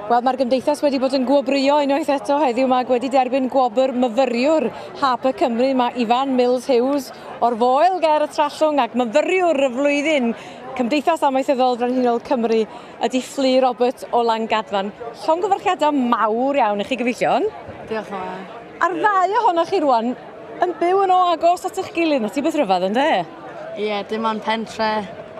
Wel, mae'r gymdeithas wedi bod yn gwobrwyo unwaith eto heddiw 'ma ac wedi derbyn gwobr myfyriwr Harper Cymru. Mae Ifan Mills Hughes o'r Foel ger y Trallwng ac myfyriwr y flwyddyn Cymdeithas Amaethyddol Frenhinol Cymru ydy Fflur Roberts o Langadfan. Llongyfarchiadau mawr iawn i chi gyfeillion. Diolch yn fawr. A'r ddau ohonoch chi rwan yn byw yn o agos at eich gilydd, na ti beth rhyfedd ynde? Ie, yeah, dim ond pentre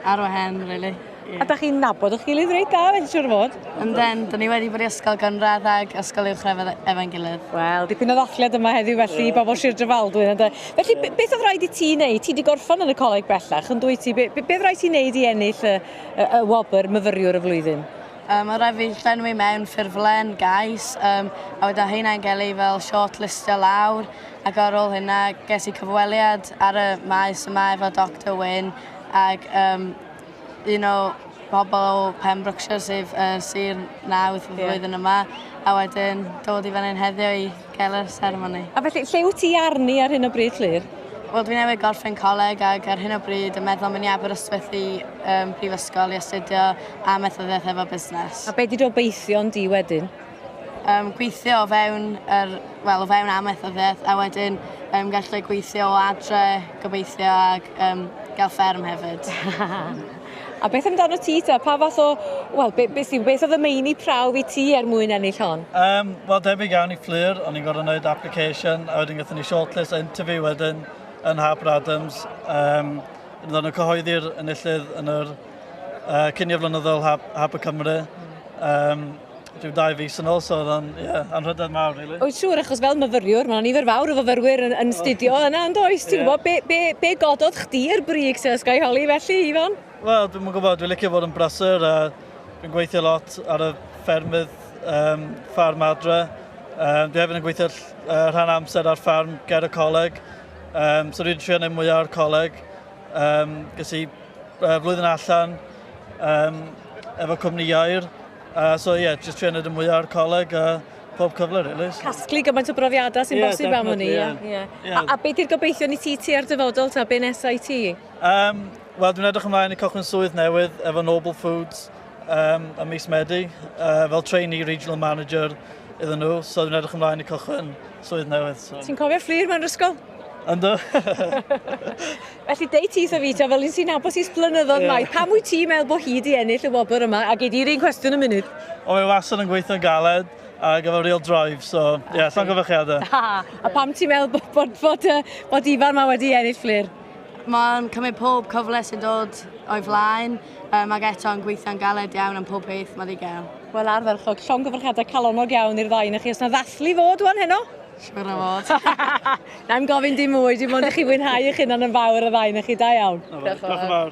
ar wahen, really. Yeah. A da chi'n nabod eich gilydd reit da, felly siwr o fod? Ynden, da ni wedi bod i ysgol gynradd ag ysgol uwchradd efo'n gilydd. Wel, dipyn o ddathliad yma heddiw felly i bobl Sir Drefaldwyn ynde. Felly, yeah. beth oedd rhaid i ti wneud? Ti wedi gorffen yn y coleg bellach, yn dwyt ti? Be, be, beth rhaid ti wneud i ennill y, y, y wobr myfyriwr y flwyddyn? Um, mae rhaid fi llenwi mewn ffurflen gais, um, a wedyn hynna'n gael ei fel shortlistio lawr, ac ar ôl hynna ges i cyfweliad ar y maes yma efo Dr Wyn, ac um, un o bobl o Pembrokeshire sef uh, Sir Nawdd y flwyddyn yma a wedyn dod i fan hyn heddiw i gael yr seremoni. A felly, lle wyt ti arni ar hyn o bryd, Llyr? Wel, dwi newydd gorffen coleg ac ar hyn o bryd yn meddwl mynd i Aberystwyth i um, prifysgol i astudio amaethyddiaeth efo busnes. A be di dy obeithion di wedyn? Um, gweithio o fewn, yr, wel, o fewn amaethyddiaeth a wedyn um, gallu gweithio o adre, gobeithio, ac um, gael fferm hefyd. a beth amdano ti ta? Pa fath o, wel, be, beth, yw, beth oedd y meini prawf i ti er mwyn ennill hon? Um, Wel, debyg iawn i Fflur, o'n i'n gorfod gwneud application, a wedyn gathon ni shortlist a interview wedyn yn Harper Adams. Um, Roedden nhw'n cyhoeddi'r enillydd yn yr uh, cinio flynyddol Harper Cymru. Um, rhyw dau fis yn ôl, so oedd o'n, ie, anrhydedd mawr, really. Wyt siŵr, achos fel myfyriwr, mae yna nifer fawr o fyfyrwyr yn, yn studio yna, yn does? Ti'n gwybod, be, be, be gododd chdi i'r brig, se, os ga i holi felly, Ifan? Wel, dwi'm yn gwybod, dwi'n licio bod yn brysur a dwi'n gweithio lot ar y ffermydd um, ffarm adre. Um, dwi hefyd yn gweithio uh, rhan amser ar ffarm ger y coleg. Um, so dwi'n trio gwneud mwy o'r coleg. Um, ges i uh, flwyddyn allan um, efo cwmni Iair. So ie, yeah, just trio gwneud y mwyaf o'r coleg a pob cyfle, really. So. Casglu gymaint o brofiadau sy'n yeah, bosib am hynny. Yeah. Yeah. Yeah. A, a beth yw'r gobeithion i ti ti ar dyfodol ta? Be nesaf i ti? Um, Wel, dwi'n edrych ymlaen i cychwyn swydd newydd efo Noble Foods um, ym mis Medi, uh, fel trainee regional manager iddyn nhw, so dwi'n edrych ymlaen i cychwyn swydd newydd. So. Ti'n cofio Fflur mewn ysgol? Yndw. Felly, deud ti wrtho fi, ta, fel un sy'n nabod ti ers blynyddoedd yeah. maith, pam wyt ti'n meddwl bod hi di ennill y wobr yma, a gei di'r un cwestiwn yn munud? O, mae wastad yn gweithio'n galed, ac efo real drive, so, ie, yeah, llongyfarchiadau. A pam ti'n meddwl bod, bod, bod, bod Ifan ma wedi ennill, Fflur? Mae'n cymryd pob cyfle sy'n dod o'i flaen, um, ac eto yn gweithio'n galed iawn am pob peth mae wedi gael. Wel, ardderchog, llongyfarchiadau calonnog iawn i'r ddau na chi. Os na ddathlu fod wan heno? Siwr o fod. Na'm gofyn dim mwy, dim ond i chi fwynhau eich hunan yn fawr y ddau na chi. Da iawn. Diolch yn fawr.